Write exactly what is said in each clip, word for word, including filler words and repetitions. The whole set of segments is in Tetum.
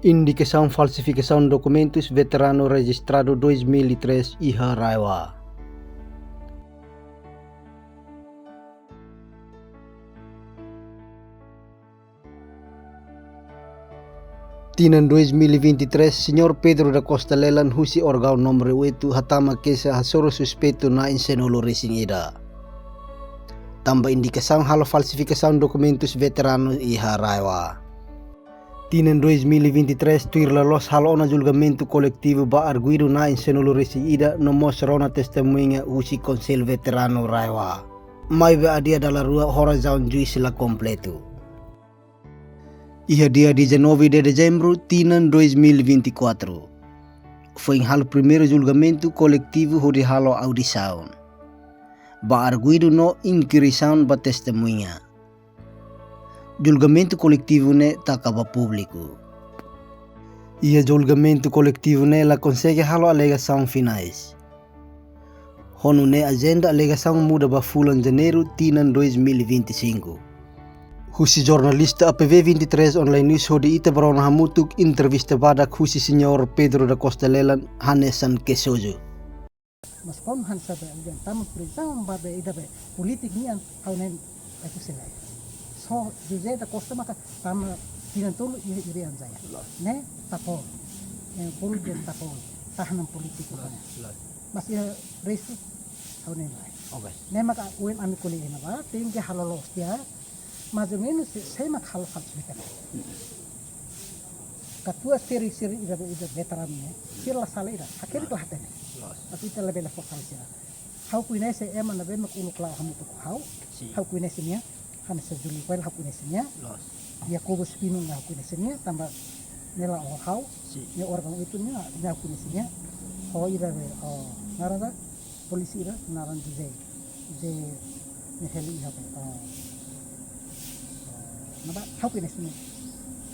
Indikasaun falsifikasaun dokumentus veteranu rejistradu dois mil e três iha RAEOA. Tinan dois mil e vinte e três, Señór Pedro da Costa Lelan husi órgaun númeru oito hatama keixa hasoru suspeitu na'in-sanulu-resin-ida tanba indikasaun halo falsifikasaun dokumentus veteranu iha RAEOA. Tinan dois mil e vinte e três tuir laloos halo ona julgamentu koletivu ba arguidu na'in-sanulu-resin-ida no mós rona testemuña husi Konsellu Veteranu RAEOA. Maibé adia dala rua ho razaun juís la kompletu. Iha dia dezanove de dezembro, tinan dois mil e vinte e quatro, foin halo primeiru julgamentu koletivu hodi halo audisaun ba arguidu no inkirisaun ba testemuña. Julgamentu koletivu ne'e taka ba públiku. Iha julgamentu koletivu ne'e la konsege halo alegasaun finais. Ho nune'e ajenda alegasaun muda ba fulan Janeiru tinan dois mil e vinte e cinco. Husi jornalista A P V vinte e três Online News hodi ita bá rona hamutuk entrevista badak husi Señór Pedro da Costa Lelan hanesan keixa. Mas kon han sabe, udan tama prizaun ba be ida be polítiku nian, ha'u ne'e aku selai. So José da Costa maka tama tinan tolu iha irian saya. Loos. Ne'e tapol. Ne'e bolu den tapol. Tahanan polítiku. Loos, ne'e. Loos. Mas iha restu ha'u ne'e lae. Oke. Ne'e maka ohin ami ko'alia iha ne'ebá, tenke halo loos tiha, mais ou menus sé, sé mak halo falsifikasaun. Katuas sira, sira ida, ida veteranu ne'e, sira la sala ida, hakerek la hatene. Loos. Mas ita labele fó sala sira. Ha'u koñese ema ne'ebé mak uluk la'o hamutuk ho ha'u. Sin. Ha'u koñese nia, hanesan Júlio Coelho ha'u koñese nia. Loos. Yakobus Pinto ha'u koñese nia, tanba nia la'o ho ha'u. Sin. Nia órgaun oito nia, nia ha'u koñese nia. Ho ida be, oh, naran polísia ida, naran José. José ne'e hela iha be, oh, ne'ebá, ha'u koñese nia.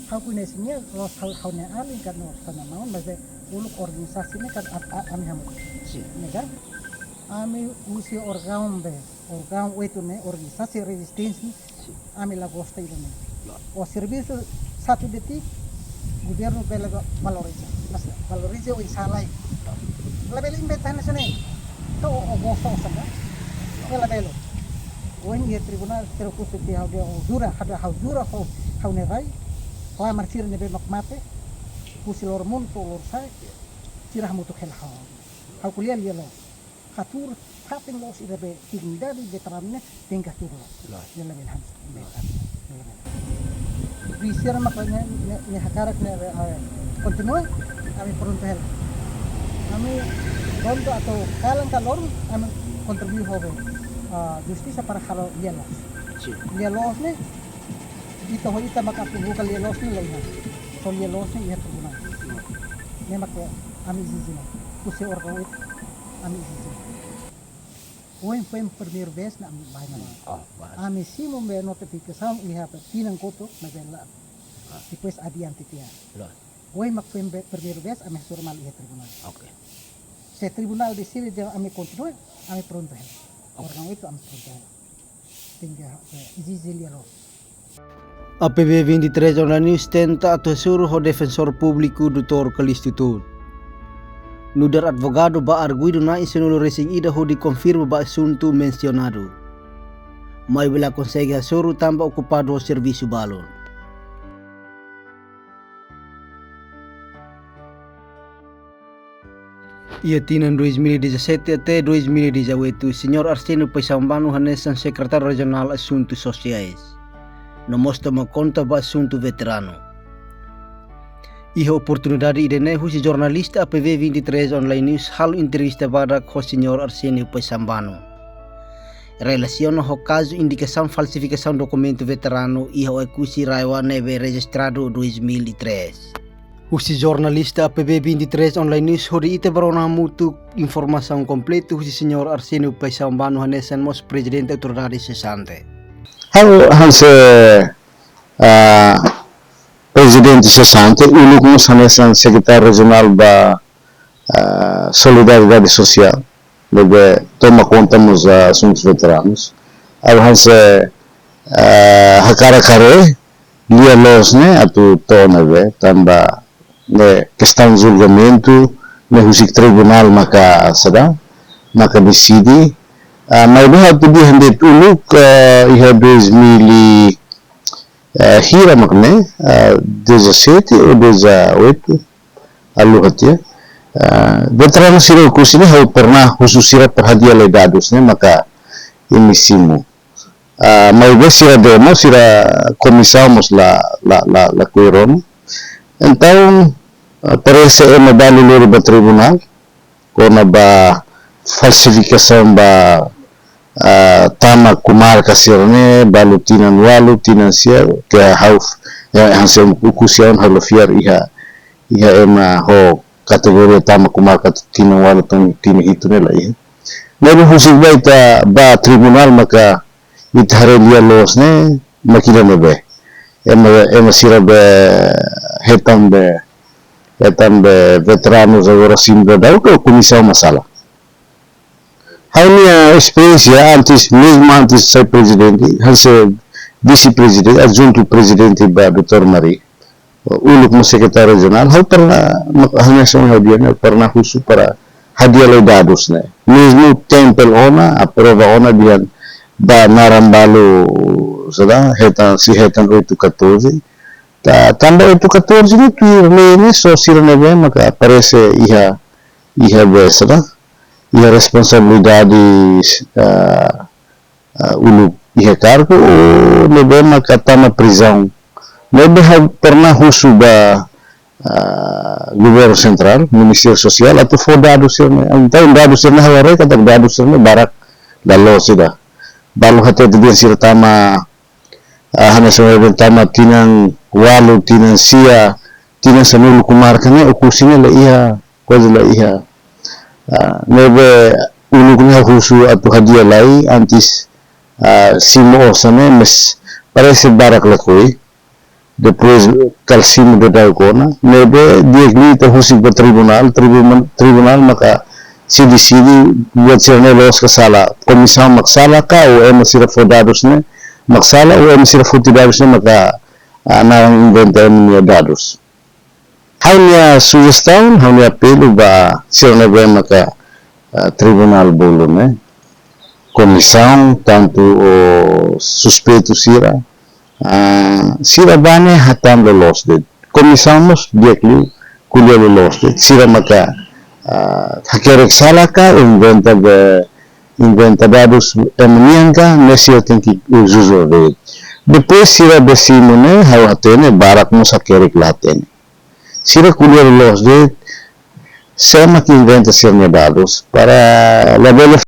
Ha'u koñese nia, loos ha'u, ha'u-nia alin kan no sana maun, mas be uluk organisasi ne'e kan a, a, ami hamutuk. Sin. Ne'e kan? Ami husi órgaun be, órgaun oito ne'e, organisasi rezisténsia ne'e, sin, ami la gosta ida ne'e. Loos. Ó servisu satu detik, governu bele va-, valoriza. Mas valoriza oinsá lai. Loos. Labele inventa hanesan ne'e. To'o ó gosta oinsá ka? Loos. Labele. Ohin iha tribunál, terus kutu ti ha'u dehan ó jura, ha'u dehan ha'u jura ho, ha'u-nia rai. Klamar sira ne'ebé mak mate. Husi loromonu to'o lorosa'e. Sira hamutuk hela ha'u. Ha'u ko'alia lia loos. Hatuur fatin loos ida be dignidade veteranu ne'e tenke hatuur loos. Loos. Ne'e labele han. Loos. Ne'e labele. Tuir sira mak ne'e, ne'e, ne'e hakarak ne'e, eh, kontinua, ami prontu hela. Ami prontu atu kalan ka loron, ami kontribui ho be, ah, justisa para halo lia loos. Sin. Lia loos ne'e, ita ho ita maka atu buka lia loos ne'e la iha. Só lia loos ne'e iha tribunál. Ne'e mak ami ezije ona. Husi órgaun oito, ami ezije ona. Ohin foin primeiru vez ne'e ami bá iha ne'ebá. Oh, bá. Ami simu be notifikasaun iha tinan kotuk, maibé la. Ah. Depois adiante tiha. Loos. Ohin mak foin be primeiru vez ami hasoru malu iha tribunál. Oke. Se tribunál deside dehan ami kontinua, ami prontu hela. Oke. Órgaun oito ami prontu hela. Tenke, eh, ezije lia loos. A P V vinte e três Online News tenta atu hasoru ho Defensór Públiku doutór Calisto Todd, nu'udar advogadu ba arguidu na'in-sanulu-resin-ida hodi konfirma ba asuntu mensionadu. Maibé la konsege hasoru tanba okupadu ho servisu balun. Iha tinan dois mil e dezassete até dois mil e dezoito, Señór Arsénio Paixão Bano hanesan Sekretáriu Rejionál Asuntu Sosiais, no mós toma konta ba asuntu veteranu. Iha oportunidade ida-ne'e husi jornalista A P V vinte e três Online News halo entrevista badak ho Señór Arsénio Paixão Bano relasiona ho kazu indikasaun falsifikasaun dokumentu veteranu iha Oekusi RAEOA ne'ebé rejistradu dois mil e três. Husi jornalista A P V vinte e três Online News hodi ita bá rona hamutuk informasaun kompletu husi Señór Arsénio Paixão Bano hanesan mós Prezidente Autoridade sesante. Ha'u hanesan, ah, Prezidente sesante, uluk mós hanesan Sekretáriu Rejionál ba, ah, Solidariedade Sosiál, ne'ebé toma konta mós, ah, asuntus veteranus. Ha'u hanesan, ah, hakarak haree lia loos ne'e atu to'o ne'ebé, tanba ne'e kestaun julgamentu ne'e husik tribunál maka sira maka deside. Ah, maibé ha'u atu dehan de'it uluk, ah, iha dois mil e, ah, hira mak ne'e, ah, dezassete ou dezoito, ha'u haluha tiha. Ah, veteranu sira Oekusi ne'e ha'u pernah husu sira para hadi'a lai dadus ne'e maka imi simu. Ah, maibé sira demo, sira komisaun mós la, la, la, lakohi rona. Entaun, ah, parese ema balu lori ba tribunál, kona-ba falsifikasaun ba, ah, tama komarka sira-ne'e, balu tinan ualu, tinan sia, ke ha'u, ya, hanesan Oekusi oan ha'u la fiar iha, iha ema ho kategoria tama komarka tinan ualu to'o tinan hitu ne'e lae. Ne'ebé husik ba ita ba tribunál maka ita haree lia loos ne'e mak ida-ne'ebé. Ema, ema sira be hetan be, hetan be veteranu agora simu daudaun ka komisaun mak sala. Ha'u-nia esperiénsia antes, mezmu antes sai prezidente, hanesan vise-prezidente, adjuntu prezidente ba doutór Mari, uluk mós sekretáriu rejionál, ha'u pernah, ha'u-nia soma ha'u dehan ne'e, pernah husu para hadi'a lai dadus ne'e. Mezmu tempel ona, aprova ona dehan ba naran balu, sira hetan, sei hetan oito catorze. Ta, tanba oito catorze ne'e tuir lei ne'e só sira ne'ebé maka aparese iha, iha be sira, iha responsabilidade, ah, ah, uluk iha kargu ou ne'ebé maka tama prizaun. Ne'ebé ha'u pernah husu ba, ah, governu sentrál, Ministériu Sosiál, atu fó dadus sira-ne'e. Entaun dadus sira-ne'e ha'u haree katak dadus sira-ne'e barak la loos ida. Balu hatete dehan sira tama, ah, hanesan sira tama tinan ualu, tinan sia, tinan sanulu komarka ne'e, Oekusi ne'e la iha, kuaze la iha. Ah, ne'ebé uluk ne'e husu atu hadi'a lai antes, ah, simu osan ne'e, mas parese barak lakohi. Depois kala simu daudaun ona, ne'ebé di'ak liu ita husik ba tribunál, tribunál, tribunál maka sei deside buat sira-ne'e loos ka sala, komisaun mak sala ka, ou ema sira fó dadus ne'e mak sala, ou ema sira foti dadus ne'e maka, ah, naran inventa ema-nia dadus. Ha'u-nia sujestaun, ha'u-nia apelu ba sira ne'ebé maka, ah, tribunál bolu ne'e, komisaun, tantu ou suspeitu sira, ah, sira bá ne'e hatán loloos de'it. Komisaun mós di'ak liu ko'alia loloos de'it. Sira maka, ah, hakerek sala ka, inventa be, inventa dadus ema nian ka, ne'e sira tenke jujur de'it. Depois sira be simu ne'e, ha'u hatene, barak mós hakerek la hatene. Sira ko'alia loloos de'it, sé mak inventa sira-nia dadus, para labele